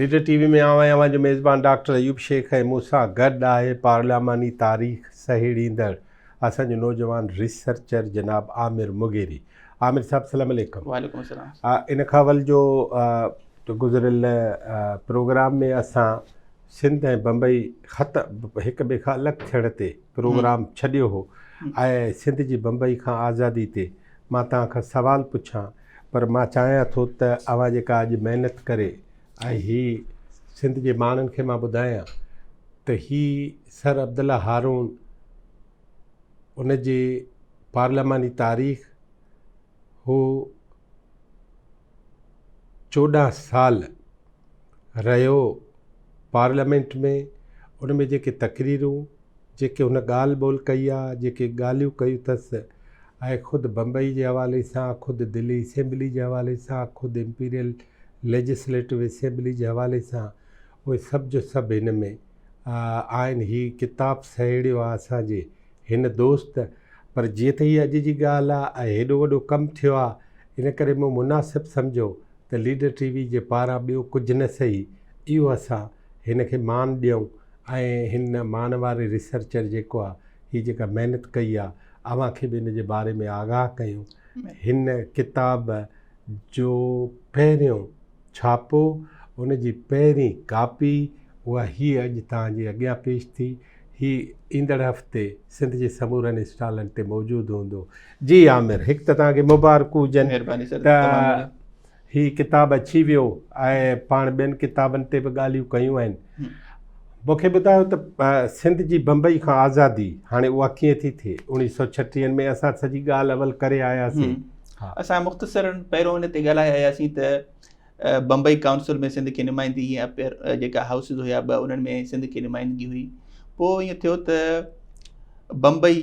Leader ٽي V ۾ آئون آهيان اوهان جو ميزبان ڊاڪٽر ايوب شيخ ۽ مون سان گڏ آهي پارلياماني تاريخ سهيڙيندڙ اسان جو نوجوان ريسرچر جناب عامر مغيري. عامر صاحب سلام عليڪم. وعليڪم السلام. ان کان اول جو گذريل پروگرام ۾ اسان سنڌ ۽ بمبئي خط هڪ ٻئي کان الڳ ٿيڻ تي پروگرام ڇڏيو هو ۽ سنڌ جي بمبئي کان آزادي تي مان توهان کان سوال پڇان پر مان چاهيان ٿو ته اوهان جيڪا اڄ محنت ڪري ۽ هي سنڌ جي ماڻهن کي مان ٻڌايان ته هي سر عبدالله هارون ان جي پارلياماني تاريخ هو 14 سال رهيو پارليامينٽ ۾ ان ۾ جيڪي تقريرون جيڪي هن ڳالهه ٻولهه ڪئي آ جيڪي ڳالهيون ڪيون اٿس ۽ خود بمبئي جي حوالي سان خود دلي اسيمبلي جي حوالي سان خود امپيريل ليجسليٽو اسيمبلي جي حوالي سان اهي سڀ جو سڀ هن ۾ آهن هي ڪتاب سهيڙيو آ اسان جي هن دوست پر جيئن ته هي اڄ جي ڳالهه آ ۽ هيڏو وڏو ڪم ٿيو آ ان ڪري مون مناسب سمجهيو ته ليڊر ٽي وي جي پاران ٻيو ڪجهه نه سهي اهو اسان هن کي مان ڏيون ۽ هن مان واري ريسرچر جيڪو آ هي جيڪا محنت ڪئي آ اوهان کي به ان جي باري ۾ آگاهه ڪيون هن ڪتاب جو پهريون ڇاپو ان جي پهرين ڪاپي اها هي اڄ توهان جي اڳيان پيش ٿي هي ايندڙ هفتي سنڌ جي سمورن اسٽالن تي موجود هوندو. جي عامر هڪ ته توهان کي مبارڪون هجن مهرباني سر ته تمام گهڻي. هي ڪتاب اچي ويو ۽ پاڻ ٻين ڪتابن تي به ڳالهيون ڪيون آهن. مون کي ٻڌايو ته سنڌ جي بمبئي کان آزادي هاڻي اها ڪيئن ٿي ٿئي؟ اوڻيهه سو ڇٽيهن ۾ اسان سڄي ڳالهه اول ڪري آياسين. اسان مختصراً پهريون ان تي ڳالهائي آياسين ته بمبئي ڪائونسل ۾ سنڌ کي نمائندگي ۽ اپر جيڪا هائوسز هيا ٻه انهن ۾ سنڌ کي نمائندگي هئي پوء ائين ٿيو ته بمبئي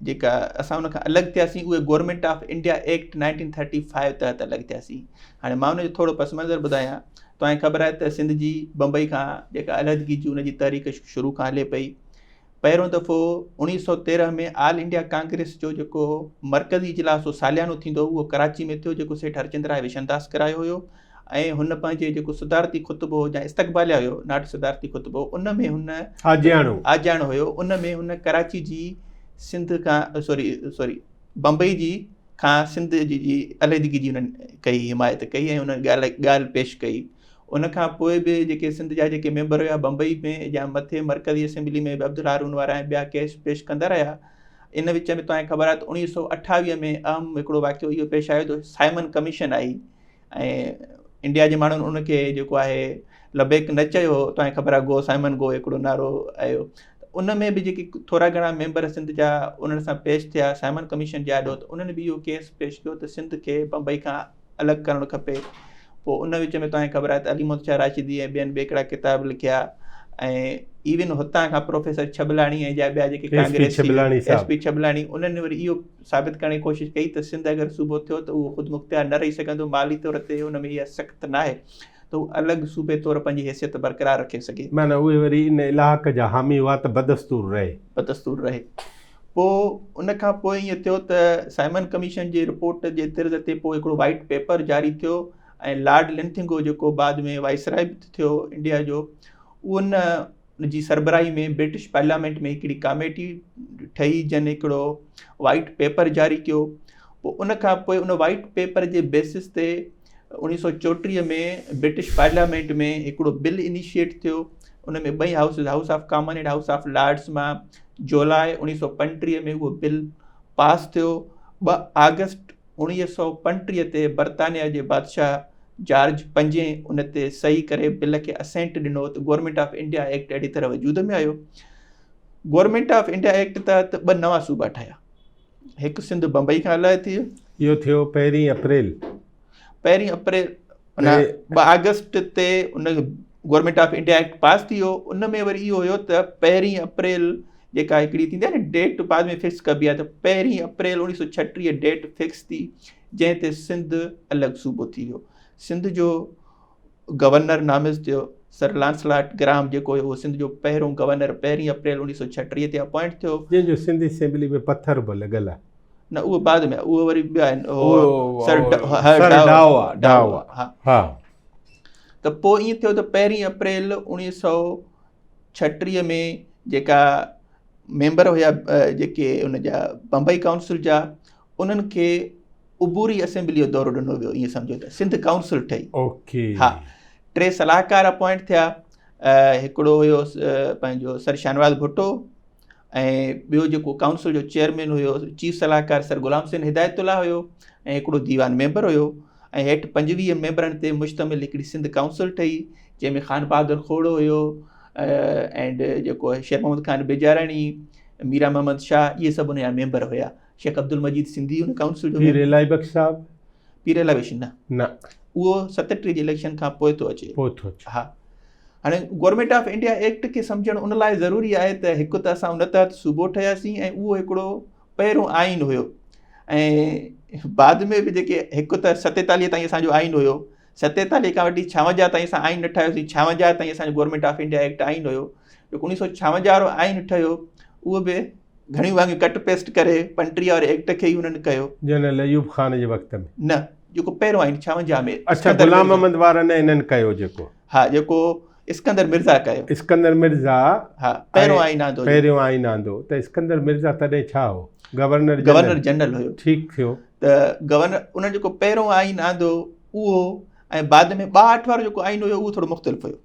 جيڪا اسان ان کان الڳ ٿياسين اهي گورنمينٽ آف انڊيا ايڪٽ 1935 تحت الڳ ٿياسين هاڻي مان ان جو ٿورو پس منظر ٻڌايان توهان کي خبر آهي ته سنڌ جي بمبئي کان جيڪا علحدگي جي ان جي تحريڪ شروع کان هلي پئي پهريون دفعو 1913 ۾ آل انڊيا ڪانگريس جو جيڪو مرڪزي اجلاس هو ساليانو ٿيندو هو اهو ڪراچي ۾ ٿيو جيڪو سيٺ هرچند راء وشنداس ڪرايو هيو ۽ هن پنهنجي جيڪو صدارتي خطبو هو يا استقباليه هيو not صدارتي خطبو ان ۾ هن آجياڻو آجياڻو هيو ان ۾ هن ڪراچي جي سنڌ کان سوري سوري بمبئي جي کان سنڌ جي جي عليحدگي جي هنن ڪئي حمايت ڪئي ۽ هن ڳالهه ڳالهه پيش ڪئي ان کان پوء به جيڪي سنڌ جا جيڪي ميمبر هيا بمبئي ۾ يا مٿي مرڪزي اسيمبلي ۾ به عبدالهارون وارا ۽ ٻيا ڪيس پيش ڪندا رهيا. ان وچ ۾ توهان کي خبر آهي ته 1928 ۾ اهم هڪڙو واقعو اهو پيش آيو ته سائمن ڪميشن آئي ۽ انڊيا جي ماڻهن ان کي جيڪو آهي لبيڪ نه چيو هو توهان کي خبر آهي گو سائمن گو هڪڙو نعرو آيو ان ۾ به جيڪي ٿورا گهڻا ميمبر سنڌ جا انهن سان پيش ٿيا سائمن ڪميشن جي آڏو ته انهن به اهو ڪيس پيش ڪيو ته سنڌ کي بمبئي کان الڳ ڪرڻ کپي. پوء ان وچ ۾ توهان کي خبر آهي ته علي محمد شاهه راشدي ۽ ٻين به هڪڙا ڪتاب لکيا ۽ ايون هتان کان پروفيسر ڇٻلاڻي ۽ جا ٻيا جيڪي ڪانگريسي ايس پي ڇٻلاڻي انهن وري اهو ثابت ڪرڻ جي ڪوشش ڪئي ته سنڌ اگر صوبو ٿيو ته اهو خودمختيار نه رهي سگهندو مالي طور تي ان ۾ اها سخت ناهي ته هو الڳ صوبي طور پنهنجي حيثيت برقرار رکي سگهي. معنيٰ اهي وري ان الحاق جا حامي هئا ته بدستور رهي. بدستور رهي. پوء ان کان پوء ائين ٿيو ته سائمن ڪميشن جي رپورٽ جي طرز تي پوء هڪڙو وائيٽ پيپر جاري ٿيو ۽ لارڊ لنٿنگو جيڪو بعد ۾ وائسراء به ٿيو انڊيا جو ان جي سربراهي ۾ برٽش پارليامينٽ ۾ هڪڙي ڪاميٽي ٺهي جن هڪڙو وائيٽ پيپر جاري ڪيو پوء ان کان پوء ان وائيٽ پيپر جي بيسس تي 1934 ۾ برٽش پارليامينٽ ۾ هڪڙو بل انيشيٽ ٿيو ان ۾ ٻئي houses house of common and house of lords مان جولاء 1935 ۾ اهو بل پاس ٿيو. 2 آگسٽ 1935 تي برطانيا جي بادشاهه جارج پنجين ان تي صحيح ڪري بل کي اسينٽ ڏنو ته گورنمينٽ آف انڊيا ايڪٽ اهڙي طرح وجود ۾ آيو. گورنمينٽ آف انڊيا ايڪٽ تحت ٻه نوان صوبا ٺاهيا. هڪ سنڌ بمبئي کان الڳ ٿي. اهو ٿيو پهرين اپريل. پهرين اپريل 2 آگسٽ تي ان government of India act pass ٿي ويو ان ۾ وري اهو هيو ته پهرين اپريل جيڪا هڪڙي ٿيندي آهي نه ڊيٽ بعد ۾ فڪس ڪبي آهي ته پهرين اپريل 1936 ڊيٽ فڪس ٿي جنهن تي سنڌ الڳ صوبو ٿي ويو سنڌ جو گورنر نامز ٿيو سر لانسلاٽ گراهم جيڪو هيو اهو سنڌ جو پهريون گورنر پهرين اپريل 1936 تي اپوائنٽ ٿيو جنهن جو سنڌ اسيمبلي ۾ پٿر به لڳل آهي نه اهو بعد ۾ اهو وري ٻيا آهن اهو سر ڊائو ڊائو ها. ته پوء ائين ٿيو ته پهرين اپريل 1936 ۾ جيڪا ميمبر هيا جيڪي ان جا بمبئي ڪائونسل جا، انهن کي عبوري اسيمبلي جو دورو ڏنو ويو، ائين سمجهو ته سنڌ ڪائونسل ٺهي. اوڪي. ها، ٽي صلاحڪار اپوائنٽ ٿيا، هڪڙو هيو پنهنجو سر شاهنواز ڀٽو ۽ ٻيو جيڪو ڪائونسل جو چيئرمين هيو چيف صلاحڪار سر غلام حسين هدايت الله هيو ۽ هڪڙو ديوان ميمبر هيو ۽ هيٺ 25 ميمبرن تي مشتمل هڪڙي سنڌ ڪائونسل ٺهي جنهن ۾ خان بهادر کوڙو هيو اينڊ جيڪو شير محمد خان بجاراڻي، ميران محمد شاهه، اهي سڀ ان جا ميمبر هيا. شيخ عبدالمجيد سنڌي ان ڪائونسل جو پير الاهي بخش صاحب؟ پير الاهي بخش نه، نه، اهو 37 جي اليڪشن کان پوء ٿو اچي. پوء ٿو اچي. ها، هاڻي گورنمينٽ آف انڊيا ايڪٽ کي سمجهڻ ان لاء ضروري آهي ته هڪ ته اسان ان تحت صوبو ٺهياسين ۽ اهو هڪڙو پهريون آئين هيو ۽ بعد ۾ به جيڪي هڪ ته 47 تائين اسانجو آئين هيو، 47 کان وٺي 56 تائين اسان آئين نه ٺاهيوسين، 56 تائين اسانجو گورنمينٽ آف انڊيا ايڪٽ آئين هيو. جيڪو 1956 وارو آئين ٺهيو اهو به گهڻيون ڀاڱيون ڪٽ پيسٽ ڪري 35 واري ايڪٽ کي ئي انهن ڪيو. جنرل ايوب خان جي وقت ۾. نه، جيڪو پهريون آئين 56 ۾. اڇا، غلام محمد وارن انهن ڪيو جيڪو. ها، جيڪو اسڪندر مرزا ڪيو. اسڪندر مرزا. ها، پهريون آئين آندو. پهريون آئين آندو ته اسڪندر مرزا تڏهن ڇا هو؟ Governor general. گورنر جنرل هيو. ٺيڪ ٿيو. ته گورنر انهن جيڪو پهريون آئين آندو اهو ۽ بعد ۾ 62 وارو جيڪو آئين هيو اهو ٿورو مختلف هيو.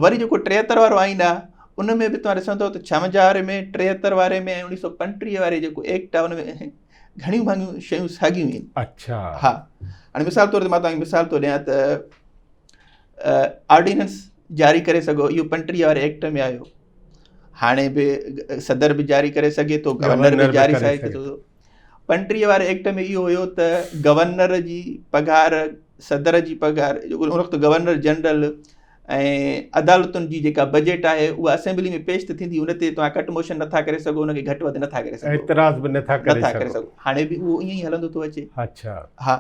وري جيڪو 73 وارو آئين آهي ان ۾ به توهان ڏسندو ته 56 واري ۾ 73 واري ۾ ۽ 1935 واري جيڪو ايڪٽ آهي ان ۾ گهڻيون ڀاڱيون شيون ساڳيون آهن. اڇا. ها، هاڻي مثال طور تي مان توهان کي مثال ٿو ڏيان ته آرڊيننس جاري ڪري سگهو، اهو 35 واري ايڪٽ ۾ آيو. هاڻي به صدر به جاري ڪري سگهي ٿو، گورنر به جاري ڪري سگهي ٿو. 35 واري ايڪٽ ۾ اهو هيو ته گورنر جي پگهار، صدر جي پگهار، ان وقت گورنر جنرل ۽ عدالتن جي جيڪا بجيٽ آهي اها اسيمبلي ۾ پيش ته ٿيندي، ان تي توهان ڪٽ موشن نٿا ڪري سگهو، ان کي گهٽ وڌ نٿا ڪري سگهو، اعتراض به نٿا ڪري سگهو. هاڻي به اهو ائين ئي هلندو ٿو اچي. اڇا. ها،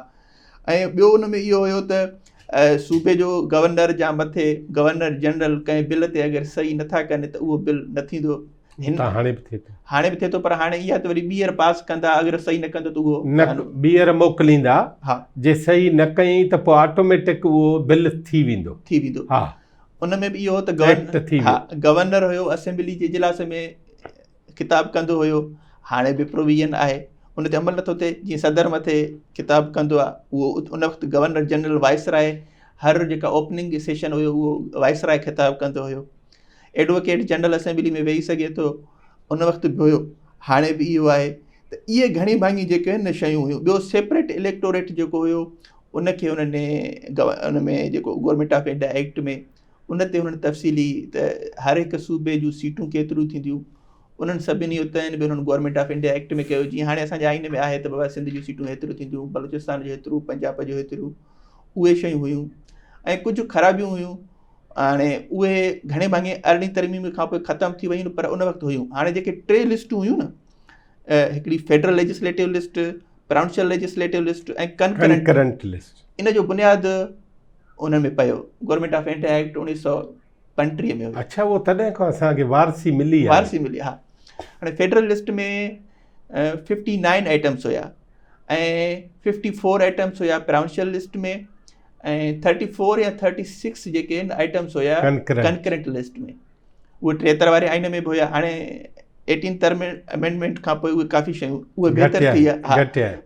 ۽ ٻيو ان ۾ اهو هيو ته صوبي جو گورنر جا مٿي گورنر جنرل ڪنهن بل تي اگر صحيح نٿا ڪن ته اهو بل نه ٿيندو. هاڻي به ٿئي ٿو. هاڻي به ٿئي ٿو، پر هاڻي اها ته وري ٻيهر پاس ڪندا، اگر صحيح نه ڪندو ته اهو نه ٻيهر موڪليندا. ها، جي صحيح نه ڪيائين ته پوء آٽوميٽڪ اهو بل ٿي ويندو. ٿي ويندو. ها، ان ۾ به اهو هو ته گورنر، ها، گورنر هيو اسيمبلي جي اجلاس ۾ خطاب ڪندو هيو، هاڻي به پروويزن آهي ان تي عمل نٿو ٿئي. جيئن صدر مٿي خطاب ڪندو آهي اهو ان وقت گورنر جنرل وائسراء هر جيڪا اوپننگ سيشن هيو اهو وائسراء خطاب ڪندو هيو. ايڊووڪيٽ جنرل اسيمبلي ۾ ويهي سگهي ٿو، ان وقت به هيو، هاڻي به اهو آهي. ته اهي گهڻي ڀاڱي جيڪي آهن نه شيون هيون. ٻيو سيپريٽ اليڪٽوريٽ جيڪو هيو ان کي انهن ان ۾ جيڪو گورنمينٽ آف انڊيا ايڪٽ ۾ ان تي انهن تفصيلي ته هر هڪ صوبي جون سيٽون ڪيتريون ٿينديون انهن سڀني جو تعين به انهن گورنمينٽ آف انڊيا ايڪٽ ۾ ڪيو. جيئن هاڻي اسان جي آئين ۾ آهي ته بابا سنڌ جون سيٽون هيتريون ٿينديون، بلوچستان جو هيترو، پنجاب جو هيترو، اهي شيون هيون ۽ ڪجهه خرابيون هيون. هاڻي اهي گهڻي ڀاڱي ارڙهين ترميم کان پوء ختم ٿي ويون پر ان وقت هيون. هاڻي جيڪي ٽي لسٽون هيون نه، هڪڙي federal legislative list, provincial legislative list ۽ concurrent list, ان جو بنياد ان ۾ پيو گورنمينٽ آف انڊيا ايڪٽ 1935 ۾ هيو. اڇا، اهو تڏهن کان اسان کي وارثي ملي آهي. وارثي ملي، ها. هاڻي فيڊرل لسٽ ۾ 59 آئٽمس هيا ۽ 54 آئٽمس هيا پراونشل لسٽ ۾ ۽ 34 يا 36 جيڪي آهن آئٽمس هيا ڪنڪرنٽ لسٽ ۾، اهي 73 واري آئين ۾ به هيا. هاڻي ايٽين ترم امينڊمينٽ کان پوء اهي ڪافي شيون اهي بهتر ٿي ويا، ها،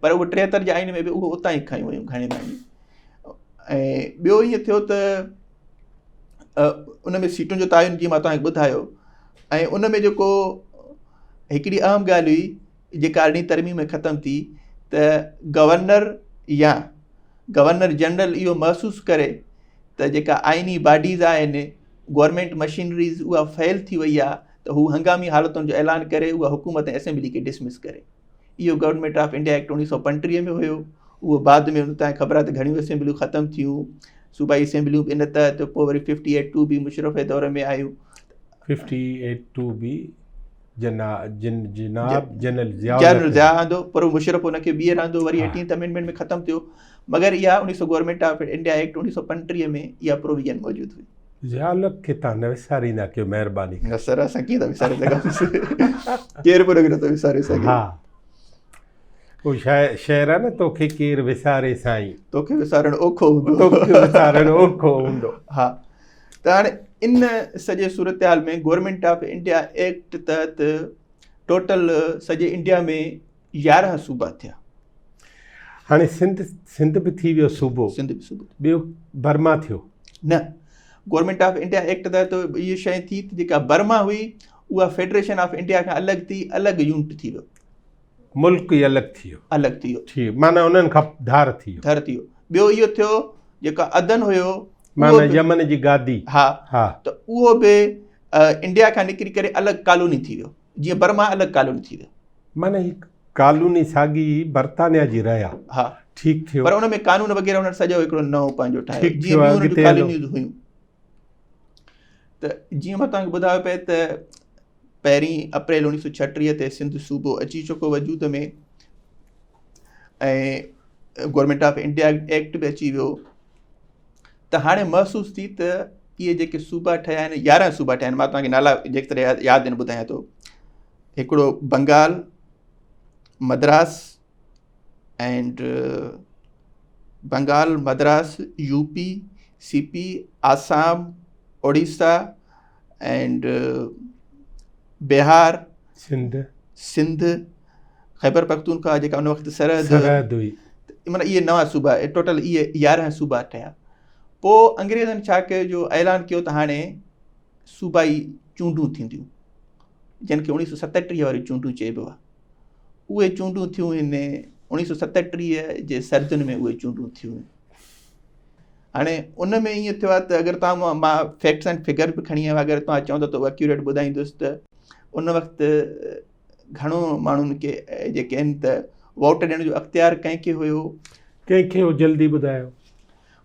پر اهي 73 جي آئين ۾ به اهو اتان ئي کنيون ويون گهڻي ڀاڱي. ۽ ٻيو ائين ٿيو ته ان ۾ سيٽن جو تعين جيئن مان توهان کي ٻڌايو، ۽ ان ۾ جيڪو هڪڙي اهم ڳالهه هئي جيڪا ارڙهين ترميم ۾ ختم ٿي ته گورنر يا گورنر جنرل اهو محسوس ڪري ته جيڪا آئيني باڊيز آهن، گورنمينٽ مشينريز، اها فيل ٿي وئي آهي ته هو هنگامي حالتن جو اعلان ڪري اها حڪومت ۽ اسيمبلي کي ڊسمس ڪري. اهو گورنمينٽ آف انڊيا ايڪٽ 1935 ۾ هيو. اهو بعد ۾ تان خبر آهي ته گهڻيون اسيمبليون ختم ٿيون، صوبائي اسيمبليون به ان تحت، پوء وري 58 ٽو بي مشرف جي دور ۾ آيون. 58 ٽو بي جناب جنرل ضياء جنرل ضياء آندو، پر مشرف ان کي ٻيهر آندو، وري ايٽينٿ امينڊمينٽ ۾ ختم ٿيو. مگر اها انيس سو گورنمينٽ آف انڊيا ايڪٽ 1935 ۾ اها پروويزن موجود هئي. ضياء الحق کي تان نه وساريندا ڪيو مهرباني ڪري. نه سر، اسان ڪيئن ٿا وساري سگهون، ڪير به ان کي نٿو وساري سگهي. ها، هو شعر آهي نه توکي ڪير وساري سائين. توکي وسارڻ اوکو هوندو. توکي وسارڻ اوکو هوندو. ها ته هاڻي ان سڄي صورتحال ۾ گورنمينٽ آف انڊيا ايڪٽ تحت ٽوٽل سڄي انڊيا ۾ 11 صوبا ٿيا. هاڻي سنڌ سنڌ به ٿي ويو صوبو. سنڌ به صوبو. ٻيو برما ٿيو. نه گورنمينٽ آف انڊيا ايڪٽ تحت اها شيء ٿي ته جيڪا برما هئي اها فيڊريشن آف انڊيا کان الڳ ٿي الڳ يونٽ ٿي ويو. ملڪ ئي الڳ ٿي ويو. الڳ ٿي ويو. ٺيڪ معنيٰ انهن کان ڌار ٿي ويو. ڌار ٿي ويو. ٻيو اهو ٿيو جيڪا عدن هيو معنيٰ يمن جي گادي. ها ها ته اهو به انڊيا کان نڪري ڪري الڳ ڪالوني ٿي ويو جيئن برما الڳ ڪالوني ٿي ويو. معنيٰ هي ڪالوني ساڳي ئي برطانيا جي رهيا. ها ٺيڪ ٿيو. پر ان ۾ قانون وغيره انهن سڄو هڪڙو نئون پنهنجو ٺاهيو جيئن ٻيون انهن جون ڪالونيز هيون. ته جيئن مان توهان کي ٻڌايو پئي ته پهرين اپريل 1936 تي سنڌ صوبو اچي چڪو وجود ۾ ۽ گورنمينٽ آف انڊيا ايڪٽ به اچي ويو ته هاڻي محسوس ٿي ته اهي جيڪي صوبا ٺهيا آهن 11 صوبا ٺهيا آهن مان توهان کي نالا جيڪڏهن ياد آهن ٻڌايان ٿو هڪڙو Bengal Madras and Bengal Madras U P C P Assam Orissa and Bihar Sindh Sindh Khyber Pakhtunkhwa جيڪا ان وقت سرحد سرحد هئي معنيٰ اهي نوان صوبا ٽوٽل اهي 11 صوبا ٺهيا پوء انگريزن ڇا ڪيو جو اعلان ڪيو ته هاڻي صوبائي چونڊون ٿينديون جن کي 1937 واريون چونڊون چئبو آهي اهي چونڊون ٿيون هن 1937 جي سردين ۾ اهي چونڊون ٿيون هاڻي ان ۾ ائين ٿيو آهي ته اگر توهان مان فيڪٽس اينڊ فگر به کڻي آيو اگر توهان چوندو ته ايڪيوريٽ ٻڌائيندس ته ان وقت گهڻو ماڻهن کي جيڪي آهن ته ووٽ ڏيڻ جو اختيار ڪنهن کي هيو ڪنهن کي هو جلدي ٻڌايو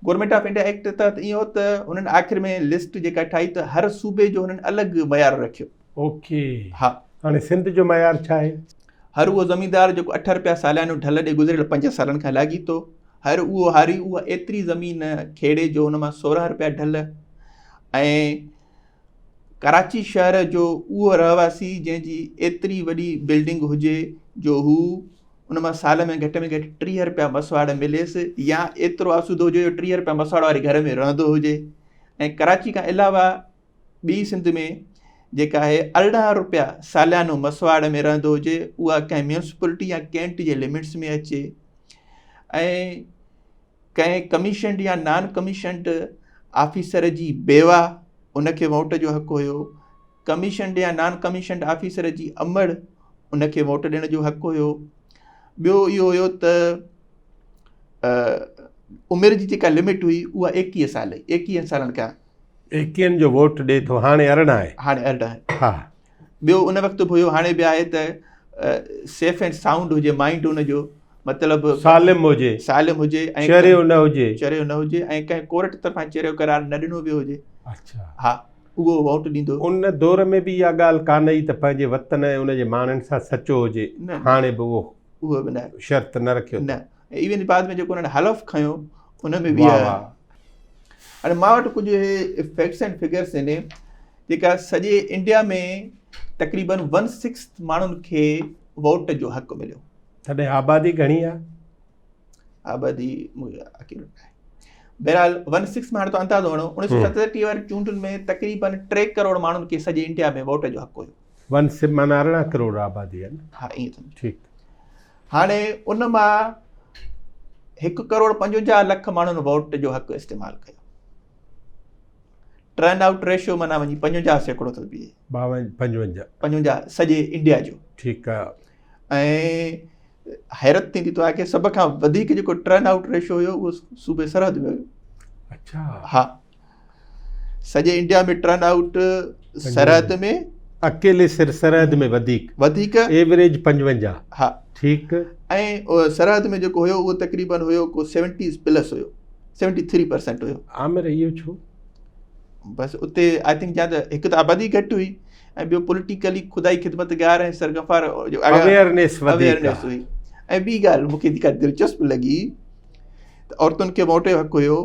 گورنمينٽ آف انڊيا ايڪٽ تحت ائين هو ته هنن آخر ۾ لسٽ جيڪا ٺاهي ته هر صوبي جو هنن الڳ معيار رکيو اوڪي ها هاڻي سنڌ جو معيار ڇا آهي هر اهو زميندار جيڪو 8 رپيا ساليانو ڍل ڏي گذريل 5 سالن کان لاڳيتو هر اهو هاري اها ايتري زمين کيڙي جو ان مان 16 رپيا ڍل ۽ ڪراچي شهر جو اهو رهواسي جنهن جي ايتري وڏي بلڊنگ هجي جو هو ان مان سال ۾ گهٽ ۾ گهٽ 30 رپيا مسواڙ مليس يا ايترو آسودو هجي جو 30 رپيا مسواڙ واري گهر ۾ رهندو هجي ۽ ڪراچي کان علاوه ٻي سنڌ ۾ جيڪا آهي 18 روپيا ساليانو مسواڙ ۾ رهندو هجي اها ڪنهن ميونسپلٽي يا ڪينٽ جي لمٽس ۾ اچي ۽ ڪنهن ڪميشنڊ يا نان ڪميشنڊ آفيسر جي بيوا ان کي ووٽ جو حق هيو ڪميشنڊ يا نان ڪميشنڊ آفيسر جي امڙ ان کي ووٽ ڏيڻ جو حق هيو ٻيو اهو هيو ته عمر جي جيڪا لمٽ هئي اها 21 سال هئي 21 سالن کان ايڪيهن جو ووٽ ڏي ٿو هاڻي 18 آهي. هاڻي 18 آهي. ها. ٻيو ان وقت به هيو هاڻي به آهي ته سيف اينڊ سائونڊ هجي مائنڊ ان جو مطلب سالم هجي سالم هجي ۽ چريو نه هجي چريو نه هجي ۽ ڪنهن ڪورٽ طرفان چريو قرار نه ڏنو ويو هجي. اڇا. ها اهو ووٽ ڏيندو. ان دور ۾ به اها ڳالهه ڪانه هئي ته پنهنجي وطن ۽ ان جي ماڻهن سان سچو هجي هاڻي به اهو اهو به نه شرط نه رکيو نه ايون بعد ۾ جيڪو انهن حلف کنيو ان ۾ به واهه واهه. هاڻي مان وٽ ڪجهه فيڪٽس اينڊ فگرس آهن جيڪا سڄي انڊيا ۾ تقريبن ون سڪس ماڻهن کي ووٽ جو حق مليو. تڏهن آبادي گهڻي آهي؟ آبادي بهرحال ون سڪس ۾ هاڻي تو اندازو هڻو 1967 واري چونڊن ۾ تقريبن 3 ڪروڙ ماڻهن کي سڄي انڊيا ۾ ووٽ جو حق هيو. ون سڪس معنيٰ 18 ڪروڙ آبادي آهي نه؟ ها ائين سمجهو. ٺيڪ. هاڻي ان مان 1 ڪروڙ 55 لک ماڻهن ووٽ جو حق استعمال ڪيو. ٽرن آئوٽ ريشو معنيٰ وڃي 55% ٿو بيهي. 55. 55 سڄي انڊيا جو. ٺيڪ آ. ۽ حيرت ٿيندي توهان کي سڀ کان وڌيڪ جيڪو ٽرن آئوٽ ريشو هيو اهو صوبي سرحد ۾ هيو. اڇا. ها. سڄي انڊيا ۾ ٽرن آئوٽ سرحد ۾ اڪيلي سر سرحد ۾ وڌيڪ وڌيڪ ايوريج 55. ها ٺيڪ. ۽ سرحد ۾ جيڪو هيو اهو تقريبن هيو ڪو 70 پلس هيو 73% هيو. عامر اهو ڇو؟ بس اتي I think يا ته هڪ ته آبادي گهٽ هئي ۽ ٻيو پوليٽيڪلي خدائي خدمتگار ۽ سرغفار جو اويئرنيس وڌيڪ اويئرنيس هئي. ۽ ٻي ڳالهه مون کي جيڪا دلچسپ لڳي ته عورتن کي ووٽ جو حق هيو.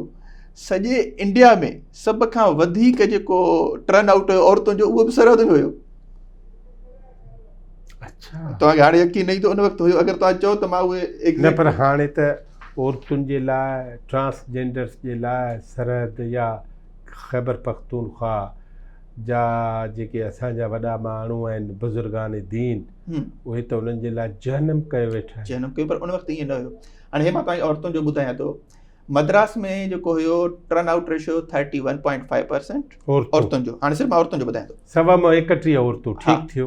سڄي انڊيا ۾ سڀ کان وڌيڪ جيڪو ٽرن آئوٽ هيو عورتن جو اهو به سرحد ۾ هيو. اڇا. توهان کي هاڻي يقين نه ايندو ان وقت هيو اگر توهان چئو ته مان اهي نه پر هاڻي ته عورتن جي لاء ٽرانس جينڊرس جي لاء سرحد يا خيبر پختونخوا جا جيڪي اسان جا وڏا ماڻهو آهن بزرگان دين اهي ته انهن جي لاء جهنم ڪيو ويٺا آهن. جهنم ڪيو پر ان وقت ائين نه هيو. هاڻي هي مان توهان کي عورتن جو ٻڌايان ٿو. مدراس ۾ جيڪو هيو ٽرن آئوٽ ريشو 31.5% عورتن جو هاڻي صرف مان عورتن جو ٻڌايان ٿو. سوا مان 31 عورتون ٺيڪ ٿيو.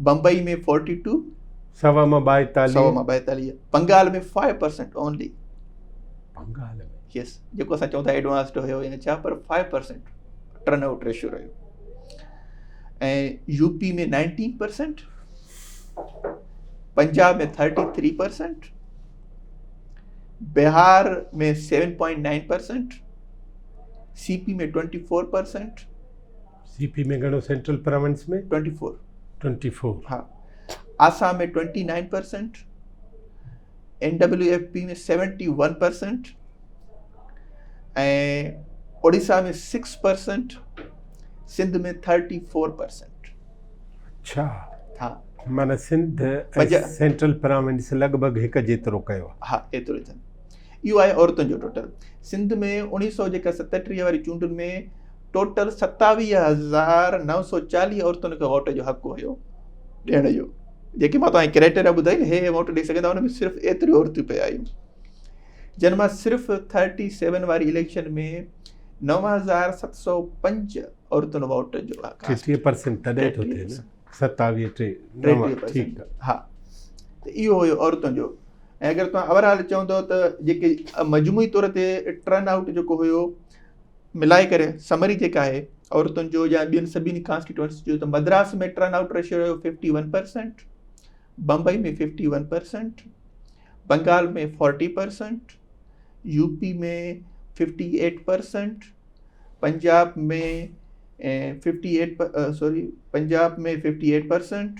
بمبئي ۾ 42 سوا مان 42 سوا مان 42 بنگال ۾ 5% اونلي بنگال ۾ يس جيڪو اسان چئون ٿا ايڊوانسڊ هيو يا ڇا پر 5% ٽرن آئوٽ ريشو رهيو ۽ يو پي ۾ 19% پنجاب ۾ 33% بهار ۾ 7.9% سي پي ۾ 24% سي پي ۾ گهڻو سينٽرل پراونس ۾ 24 24 ها Assam ۾ 29% N W F P ۾ 71% ۽ Orissa ۾ 6% Sindh ۾ 34%. اڇا ها معنيٰ سنڌ ۽ سينٽرل پراونس لڳ ڀڳ هڪ جيترو ڪيو آهي. ها ايترو ئي اٿن. اهو آهي عورتن جو ٽوٽل. سنڌ ۾ اوڻيهه سو جيڪا ستٽيهه واري چونڊن ۾ ٽوٽل 27940 عورتن کي ووٽ جو حق هيو ڏيڻ جو. جيڪي مان توهان کي ڪرائيٽيريا ٻڌائي نه هي هي ووٽ ڏئي سگهندا ان ۾ صرف ايتريون عورتون پئي آيون. جن مان صرف ٿرٽي سيون واري اليڪشن ۾ 9705 عورتن ووٽ جو حق حاصل 33 پرسنٽ تڏهن ٿو ٿئي نه ستاويهه ٽي نو ٺيڪ ها ته اهو هيو عورتن جو ۽ اگر توهان اوور آل چوندو ته جيڪي مجموعي طور تي ٽرن آئوٽ جيڪو هيو ملائي ڪري سمري جيڪا آهي عورتن جو يا ٻين سڀني ڪانسٽيٽوئنس جو ته مدراس ۾ ٽرن آئوٽ ريشو رهيو 51% Bombay ۾ 51% Bengal ۾ 40% U P ۾ 58% Punjab ۾ 58 sorry Punjab ۾ 58%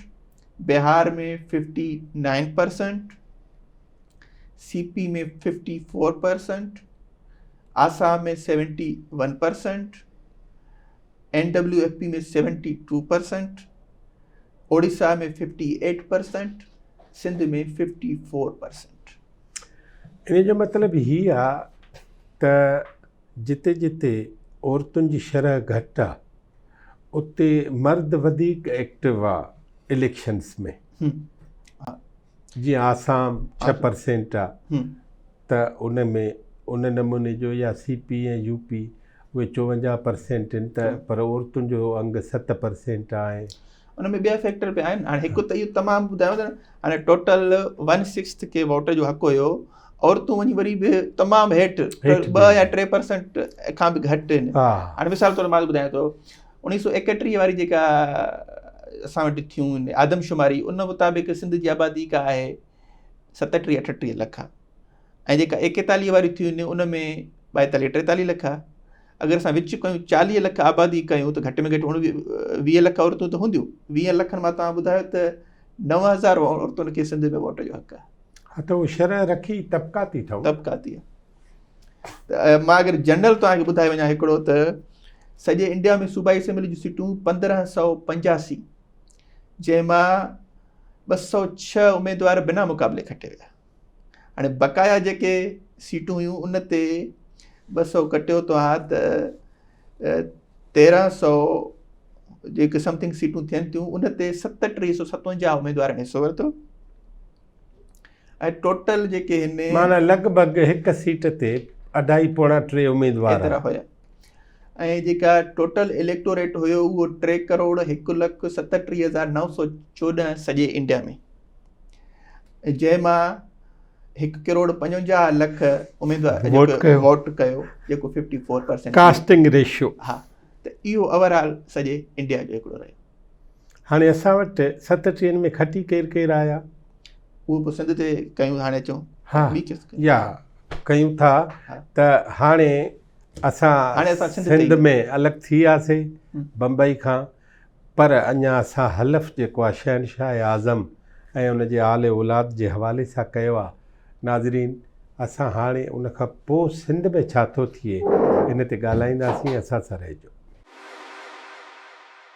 Bihar ۾ 59% C P ۾ 54% Assam ۾ 71% N W F P ۾ 72% Orissa ۾ 58% Sindh ۾ 54%. ان جو مطلب هي آ ته جتي جتي عورتن جي شرح گهٽ آ اتي مرد وڌيڪ ايڪٽو آ اليڪشنس ۾. جيئن آسام ڇهه پرسينٽ آ ته ان ۾ ان نموني جو يا سي پي ۽ يو پي اهي 54 پرسينٽ آهن ته پر عورتن جو انگ 7 پرسينٽ آ ۽ ان ۾ ٻيا فيڪٽر به آهن هاڻي هڪ ته اهو تمام ٻڌايو ته هاڻي ٽوٽل ون سڪسٿ کي ووٽ جو حق هيو عورتون وڃي وري به تمام هيٺ 2 يا 3 پرسنٽ کان به گهٽ آهن هاڻي مثال طور مان ٻڌايان ٿو اوڻيهه سو ايڪٽيهه واري جيڪا اسان وٽ ٿيون آهن آدمشماري ان مطابق سنڌ جي آبادي ڪا آهي ستٽيهه اٺٽيهه لک ۽ جيڪا ايڪيتاليهه واري ٿيون آهن ان ۾ ٻائيتاليهه ٽيتاليهه لک آهي اگر اسان وچ ڪيون چاليهه لک آبادي ڪيون ته گهٽ ۾ گهٽ اڻويهه ويهه لک عورتون ته هونديون ويهن لکن مان توهان ٻڌايو ته 9000 عورتن کي سنڌ ۾ ووٽ جو حق آهي. ها ته اهو شرح رکي طبقاتي اٿئون. طبقاتي آهي. ته مان اگر جنرل توهان کي ٻڌائي وڃان هڪڙو ته سڄي انڊيا ۾ صوبائي اسيمبلي جون سيٽون 1585 جنهن مان 206 اميدوار بنا مقابلي کٽي ويا. هاڻي بقايا جيڪي سيٽون هيون ان تي 200 ڪٽيو توهان ته 1300 جيڪي سمٿنگ سيٽون ٿين ٿيون ان تي 3757 اميدوارن حصو ورتو ۽ ٽوٽل جيڪي هن معنيٰ لڳ ڀڳ هڪ سيٽ تي اڍائي پوڻا ٽي اميدوار ايترا هيا ۽ جيڪا ٽوٽل اليڪٽوريٽ هيو اهو ٽي ڪروڙ هڪ لک 37914 سڄي انڊيا ۾ جنهن مان هڪ ڪروڙ 55 لک اميدوار ووٽ ڪيو جيڪو 54% ڪاسٽنگ ريشو ها ته اهو اوور آل سڄي انڊيا جو هڪڙو رهيو. هاڻي اسان وٽ ستٽيهن ۾ کٽي ڪير ڪير آيا؟ اهو پوء سنڌ تي ڪيون هاڻي اچون ها يا ڪيون ٿا ته هاڻي اسان سنڌ ۾ الڳ ٿي وياسي بمبئي کان پر اڃا اسان حلف جيڪو آهي شهنشاهه اعظم ۽ ان جي آل اولاد جي حوالي سان ڪيو آهي ناظرين اسان هاڻي ان کان پوء سنڌ ۾ ڇا ٿو ٿئي ان تي ڳالهائينداسين اسان سان رهجو.